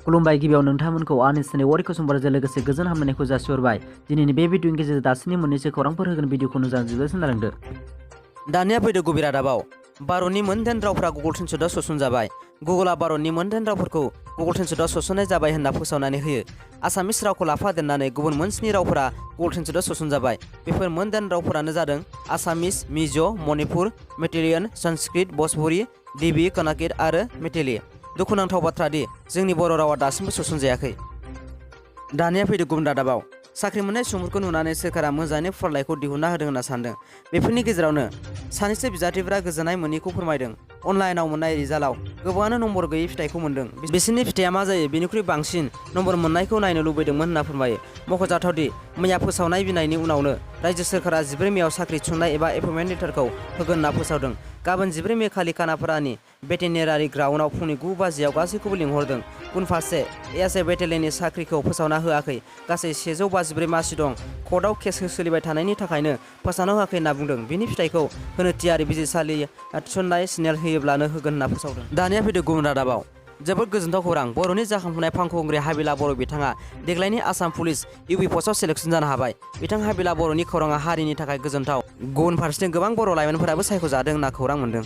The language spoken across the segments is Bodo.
खुलुमबाय गिबियाव नोंथांमोनखौ आंनि चेनेल वारि कुसुमबारजों लोगोसे गोजोन हामलायनायखौ जासिहरबाय। दिनैनि बे भिडिअनि गेजेरजों दासिमनि मोननैसो खौरांफोर होगोन भिडिअखौ जोबोद सोनारदो। दानिया फैदो गुबै रादाबाव। भारतनि मोनदाइन रावफोरा गुगल ट्रेन्सलेटआव सोसनजाबाय। गुगलआ भारतनि मोनदाइन रावफोरखौ गुगल ट्रेन्सलेटआव सोसननाय जाबाय होनना फोसावनानै होयो। आसामिस रावखौ लाफादेरनानै गुबुन मोन 7 रावफोरा गुगल ट्रेन्सलेटआव सोसनजाबाय। बेफोर मोनदाइन रावफोरानो जादों आसामिस, मिज', मणिपुर, मेटेलियान, संस्कृत, भोजपुरी, देवी, कनाकित आरो मेटेली। दुखुनांथाव बाथ्रा दि जोंनि बर' रावा दासिमबो सोसनजायाखै। दानिया फैदो गुबुन रादाबाव। साख्रि मोननाय सुबुंफोरखौ नुनानै सोरखारा मोजाङै फरायलाइखौ दिहुनना होदों होनना सानदों। बेफोरनि गेजेरावनो सानैसो बिजाथिफोरा गोजोननाय मोनैखौ फोरमायदों। अनलाइनाव मोननाय रिजाल्टआव गोबाङानो नम्बर गैयै फिथाइखौ मोन्दों। बिसोरनि फिथाइया मा जायो बेनिख्रुइ बांसिन नम्बर मोननायखौ नायनो लुबैदोंमोन होनना फोरमायो। मख'जाथावदि मैया फोसावनाय बिनायनि उनावनो रायजो सोरखारा 14 मेआव साख्रि थिसननाय एबा एपइन्टमेन्ट लेटारखौ होगोन होनना फोसावदों। गाबोन 14 मे खालि खानापारानि भेटेरिनारि ग्राउन्डआव फुंनि 9 बाजियाव गासैखौबो लिंहरदों। गुबुन फारसे एएसए बेटेलियननि साख्रिखौ फोसावना होआखै। गासै 154 मासि दं। कर्टआव केस सोलिबाय थानायनि थाखायनो फोसावना होआखै होनना बुंदों। बिनि फिथाइखौ होनो थियारि बिजिरसालिया थिसननाय सिगनेल होयोब्लानो होगोन होनना फोसावदों। दानिया फैदो गुबुन रादाबाव। जोबोद गोजोनथाव खौरां। बर'नि जाखांफुनाय फावखुंग्रि हाबिला बर' बिथाङा देग्लायनि आसाम पुलिस इउपि पस्टआव सेलेक्सन जानो हाबाय। बिथां हाबिला बर'नि खौराङा हारिनि थाखाय गोजोनथाव। गुबुन फारसेथिं गोबां बर' लाइमोनफोराबो सायख'जादों होनना खौरां मोन्दों।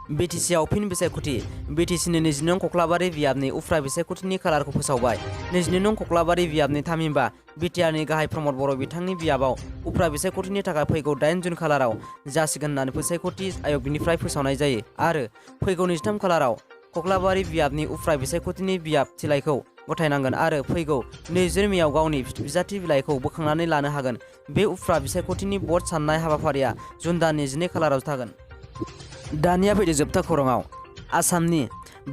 बिटिसिआव फिन बिसायख'थि। बिटिसिनि 22 नं कख्लाबारि बियाबनि उफ्रा बिसायख'थिनि खालारखौ फोसावबाय। 22 नं कख्लाबारि बियाबनि थामहिनबा बिटिआरनि गाहाय प्रमद बर' बिथांनि बियाबाव उफ्रा बिसायख'थिनि थाखाय फैगौ 8 जुन खालाराव जासिगोन होननानै बिसायख'थि आय'गनिफ्राय फोसावनाय जायो आरो फैगौ 23 खालाराव कख्लाबारि बियाबनि उफ्रा बिसायख'थिनि बियाब थिलाइखौ गथायनांगोन आरो फैगौ 24 मेआव गावनि बिजाथि बिलाइखौ बोखांनानै लानो हागोन। बे उफ्रा बिसायख'थिनि भट साननाय हाबाफारिया जुन दाननि 12 खालाराव जागोन। दानिया फैदो जोबथा खौराङाव। आसामनि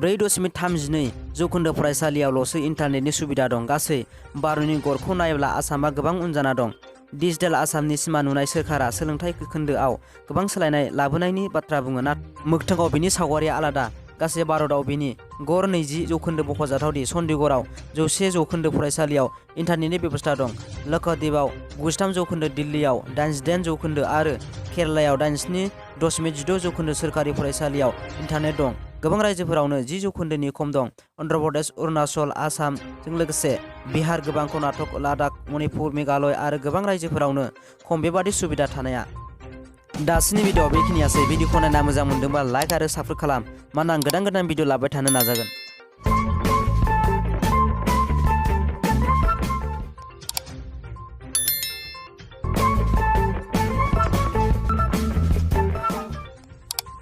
4.32 जौखोन्दो फरायसालियावल'सो इन्टारनेटनि सुबिदा दं। गासै भारतनि गड़खौ नायोब्ला आसामा गोबां उन जाना दं। डिजिटेल आसामनि सिमा नुनाय सोरखारा सोलोंथाइ खोन्दोआव गोबां सोलायनाय लाबोनायनि बाथ्रा बुङो, नाथाय मोगथाङाव बिनि सावगारिया आलादा। गासै भारतआव बिनि गड़ 20 जौखोन्दो मख'जाथावदि चन्डीगढ़आव 100 जौखोन्दो फरायसालियाव इन्टारनेटनि बेबस्था दं। लक्षद्वीपआव 93 जौखोन्दो, दिल्लीआव 88 जौखोन्दो आरो केरालायाव 87.16 जौखोन्दो सोरखारि फरायसालियाव इन्टारनेट दं। गोबां रायजोफोरावनो 10 जौखोन्दोनि खम दं। अन्ध्र प्रदेश, अरुणाचल, आसामजों लोगोसे बिहार, गोबां कर्नाटक, लादाख, मणिपुर, मेघालय आरो गोबां रायजोफोरावनो खम बेबादि सुबिदा थानाया। दासिमनि भिडिअ'आ बेखिनियासै। भिडिअखौ नायना मोजां मोनदोंबा लाइक आरो साबस्क्राइब खालाम, मानोना आं गोदान भिडिअ लाबोबाय थानो नाजागोन।